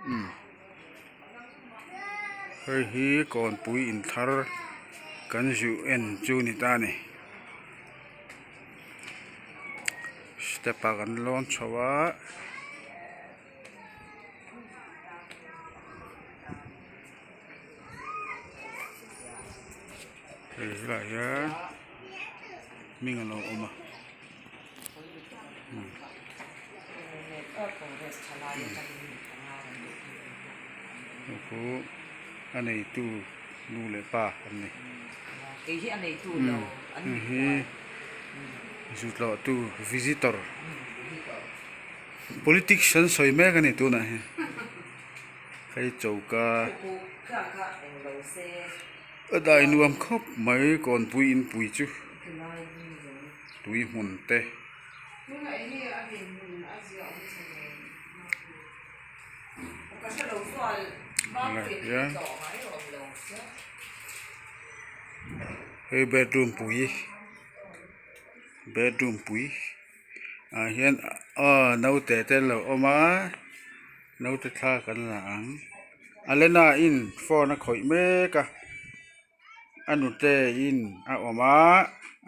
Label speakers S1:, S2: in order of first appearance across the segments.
S1: Umm hei hi kawnpui inthar kan zuh en chu ni ta a ni step ah kan lawn chho a. Hei helaiah hian hming a lo awm a. Khu a neitu nu leh pa an ni hei hi zutlawhtu visitor politics an sawi mek a ni tunah hian hei choka a dai nuam khawp mai kawnpui inpui chu. Tui hmun te. Hei bedroom pui bedroom pui ah hian aw naute te an lo awm a naute thla kan la ang Alena in phone a khawih mek a. A nute in a awm a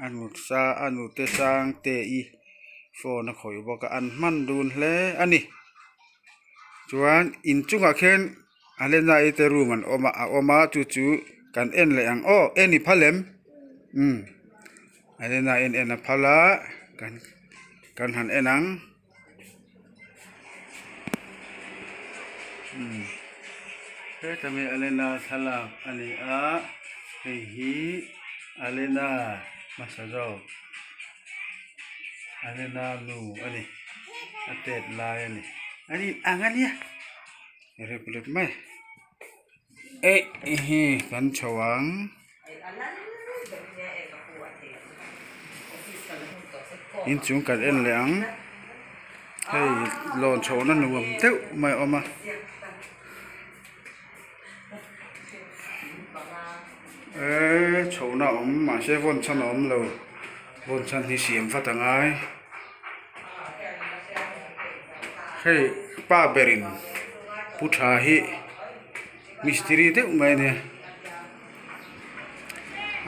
S1: a nu sa a nute sang te i phone a khawih bawk a an hman dun hle a ni chuan inchungah khian Alena-i te room an awm a a awm a chu chu kan en leh ang aw en i phal em umm Alena-in en a phal a kan kan han en ang. Heta mi Alena thlalak a ni a hei hi Alena hmasa zawk Alena nu a ni a tet lai a ni an in ang a nia rep rep mai eih hi kan chho ang. Inchung kan en leh ang hei lawn chhohna nuam deuh mai a awm a eee chhohna a awm mahse vawn chhan a awm lo vawn chhan hi siam vat a ngai hei pa berin pu tha hi. Mistiri deuh mai a nia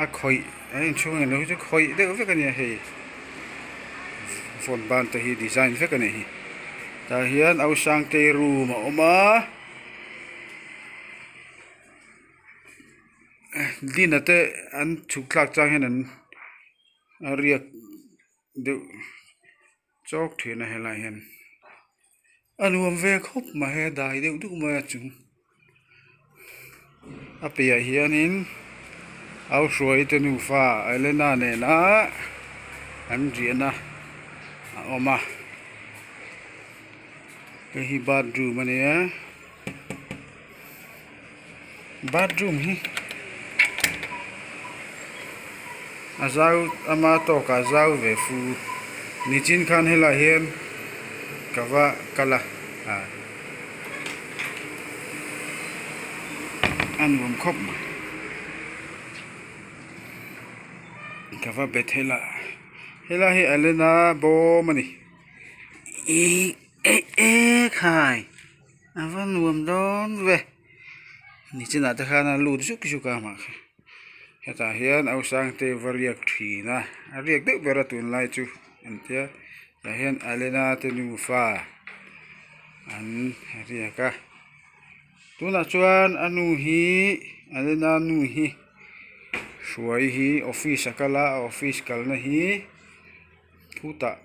S1: a khawih a inchhung englo hi chu khawih deuh vek a nia hei phone ban te hi design vek a nih hi tah hian au sangtei room a awm a dina te an chhuk thlak chang hian an a riak deuh. Chawk thin a helai hian a nuam ve khawp mai a dai deuh deuh mai a chung a piahah hianin au hruai te nufa Elena nena an riahna a awm a hei hi bathroom a nia bathroom hi a zau ama tawkah a zau ve fu nichin khan helaiah hian ka va kal a ah a nuam khawp mai ka va bet helai helai hi Alena bawm a ni ih eh eh khai. A va nuam dawn ve nichinah te khan a lut zuk zuk a mah kha hetah hian au sangte va riak thin a a riak deuh ber a tunlai chu an tia tah hian Alena te nufa an riak a tunah chuan a nu hi Alena nu hi hruai hi office a kal a a office kalna hi. Khutah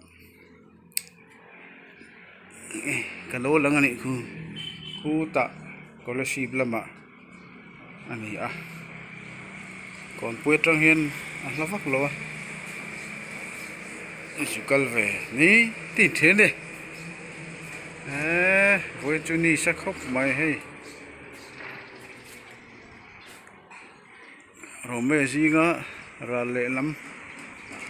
S1: ka lo lang a nih khu khutah scholarship lamah a ni a kawnpui atang hian a hla vak lo a a zu kal ve ni tih then e eee vawi chu ni sa khawp mai hei. Rome zinga ral lehlam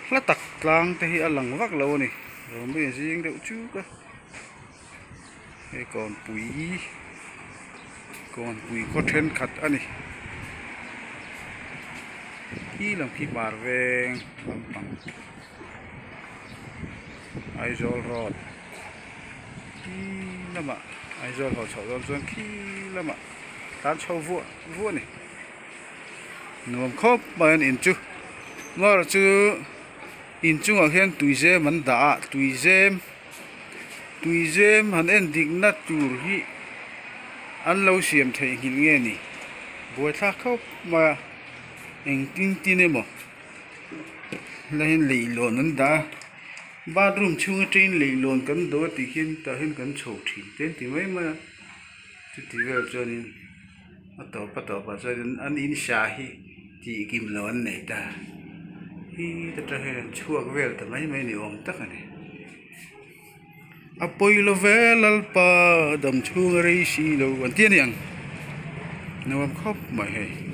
S1: hla tak tlang te hi a lang vak lo a ni Rome zing deuh chuk a hei kawnpui kawnpui khaw thenkhat a ni khi lam khi hmar veng lampang Aizawl road khi lamah. Aizawl haw chhoh dawn chuan khi lamah tlan chho vuah vuah a ni nuam khawp mai an in chu amaherawh chu inchungah khian tuizem an dah a tuizem tuizem han en dik na tur hi an lo siam theihnghilh nge ni buaithlak khawp mai a engtin tin emaw helai hian leihlawn an dah a bathroom chhung atangin leihlawn kan dawh a tih khian tah hian kan chho thin te an ti mai mai a chuti vel chuanin a tawp a tawpah chuanin an in sa hi tih kim loh an nei ta hi ta tang hian an chhuak vel ta mai mai ni awm tak a ni a pawi lo ve lalpa dam chhung a rei si lo an ti a ni ang nuam khawp mai hei.